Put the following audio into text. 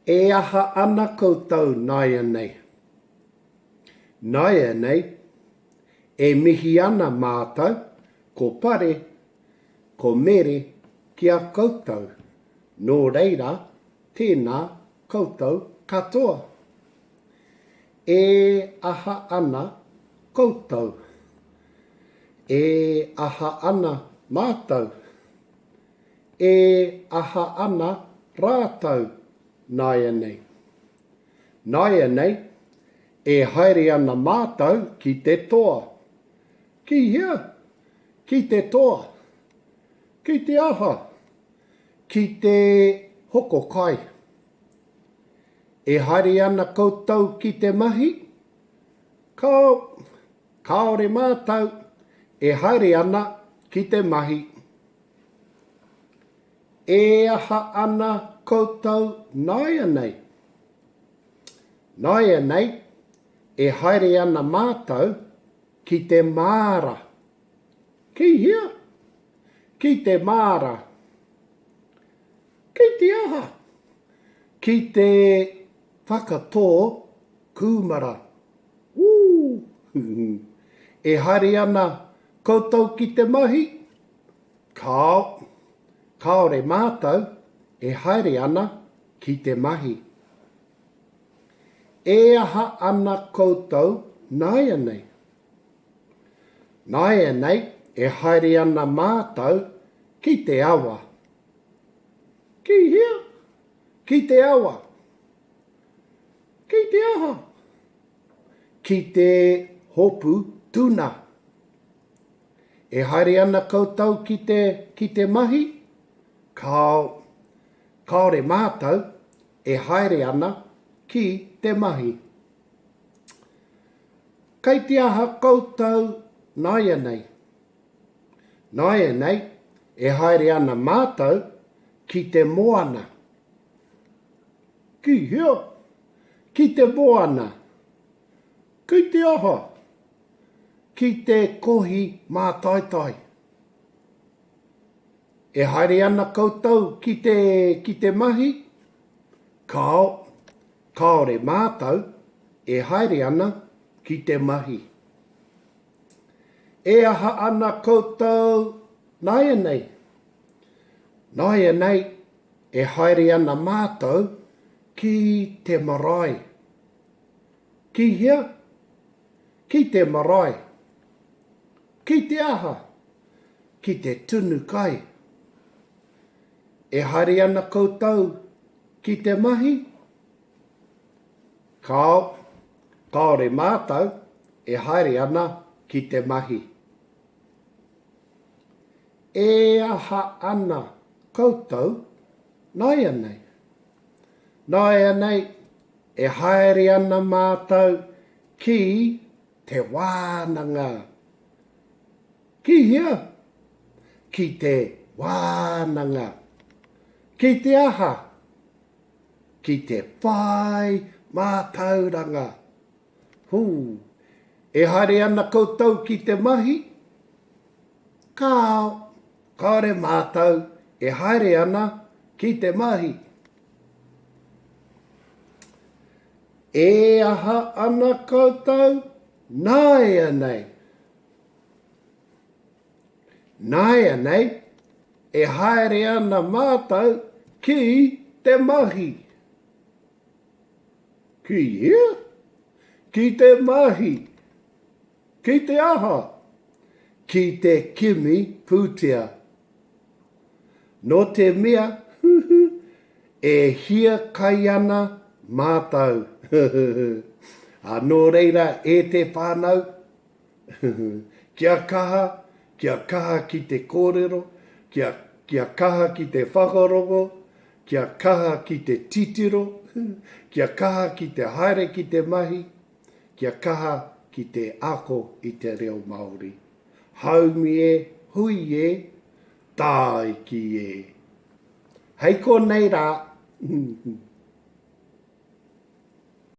E aha ana koutou nāianei? Nāianei, e mihi ana mātou ko Pare, ko Mere ki a koutou, nō reira tēnā koutou katoa. E aha ana koutou? E aha ana mātou? E aha ana rātou nāianei? Nāianei, e haere ana mātou ki te toa. Ki hea? Ki te toa. Ki te aha? Ki te hoko kai. E haere ana koutou ki te mahi? Kāo, kāore mātou e haere ana ki te mahi. E aha ana koutou nāianei? Nāianei, e haere ana mātou ki te māra. Ki hea? Ki te māra. Ki te aha? Ki te whakatō kūmara. Ū! E haere ana koutou ki te mahi? Kāo, kāore mātou e haere ana ki te mahi. E aha ana koutou nāianei? Nāianei e haere ana mātou ki te awa. Ki hea? Ki te awa. Ki te aha? Ki te hopu tuna. E haere ana koutou ki te, ki te mahi? Kāo, kāore mātou e haere ana ki te mahi. Kei te aha koutou nāianei? Nāianei e haere ana mātou ki te moana. Ki hea? Ki te moana. Ki te aha? Ki te kohi mātaitai. E haere ana koutou ki te, ki te mahi? Kāo, kāore mātou e haere ana ki te mahi. E aha ana koutou nāianei? Nāianei e haere ana mātou ki te marae. Ki hea? Ki te marae. Ki te aha? Ki te tunu kai. E haere ana koutou ki te mahi? Kāo, kāore mātou e haere ana ki te mahi. E aha ana koutou nāianei? Nāianei e haere ana mātou ki te wānanga. Ki hea? Ki te wānanga. Ki te aha? Ki te whai mātauranga. Hū. E haere ana koutou ki te mahi? Kāo, kāore mātou e haere ana ki te mahi. E aha ana koutou nāianei? Nāianei, e haere ana mātou ki te mahi. Ki hea? Ki te mahi. Ki te aha? Ki te kimi pūtea. Nō te mea, huhu, e hia kai ana mātou. Ā, nō reira e te whānau, kia kaha, kia kaha ki te kōrero, kia, kia kaha ki te whakarongo, kia kaha ki te titiro, kia kaha ki te haere ki te mahi, kia kaha ki te ako i te reo Māori. Haumi e, hui e, tāiki e. Hei konei rā.